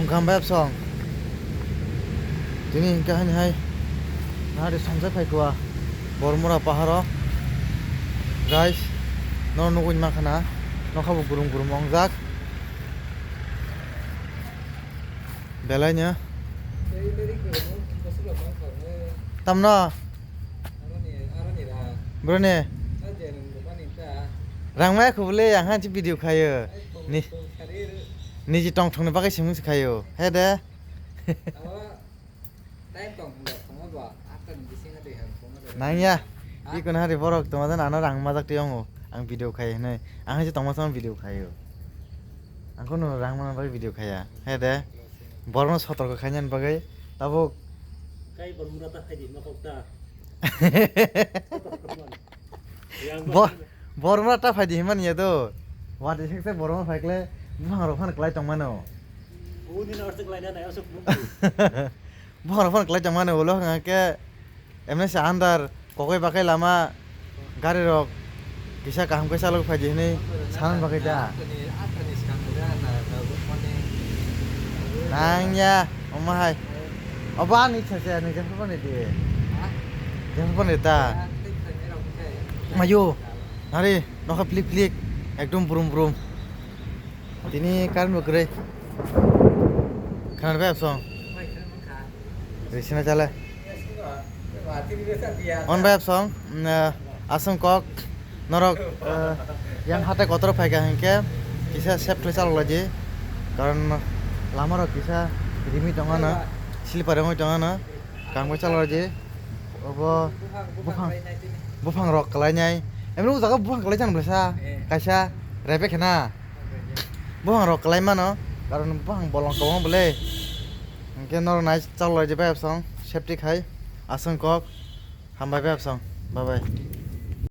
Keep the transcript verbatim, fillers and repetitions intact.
Wngkha bai absong. Tini hingke haini hai nari sanjak phai kua Bormura paharo. Guys, no nugui mankha na, nokha bo gurum gurum wngjak. Belai no. Tamno? Broni. Rang maya khubule, ang hansi video khayo. Ni, niji tong thongni bagwi simi se khayo. He de. Nangya. Iko na hari borok tongma jan ano rang majak tiyongo. Ang video khayo hinui. Ang hansi tongma sama video khayo. Ang kono rang mana bagwi video khaya. He de. Borokno sotorko khainani bagwi tabuk. Kai borok mura ta phaidi ma kok ta. Bo-, borok mura ta phaidi himani ya do. Wadi sekse borok mura phaikle buphang rok phano klai tongmano. Uni na orte klai na na osok. Buphang rok phano klai tongmano ulo hwnka khe. Emne se andar kokoi bakai lama gari rok kisa kaham khe chalok phaidi hinui sanan bagwi da. Nang ya, omo hai. Obo ani cha cha ni jang phone di. Jang phone ta. Mayo, nari nokha plik plik ekdom brum brum. Tini current bo kwrwi. Khana bai absong. Risina chale. On bai absong. Mm, eh, aswng kok. Norok, eh, yang hatai kotor phaikha hinkhe kisa sep khlai chalok laidi. Karon lama rok kisa rimi tongano, slipper wngwi tongano. Kangbai chalok laidi. Obo buphang, buphang rok kwlainai. Emno o jaga buphang kwlai chan bwlasa. Kaisa rebek khena. Buphang rok kwlai mano, karon buphang bolong kwbangma bwle. Hinkhe norok nai chalok laidi bai absong, safety khai, aswng kok, hambai bai absong, bye bye.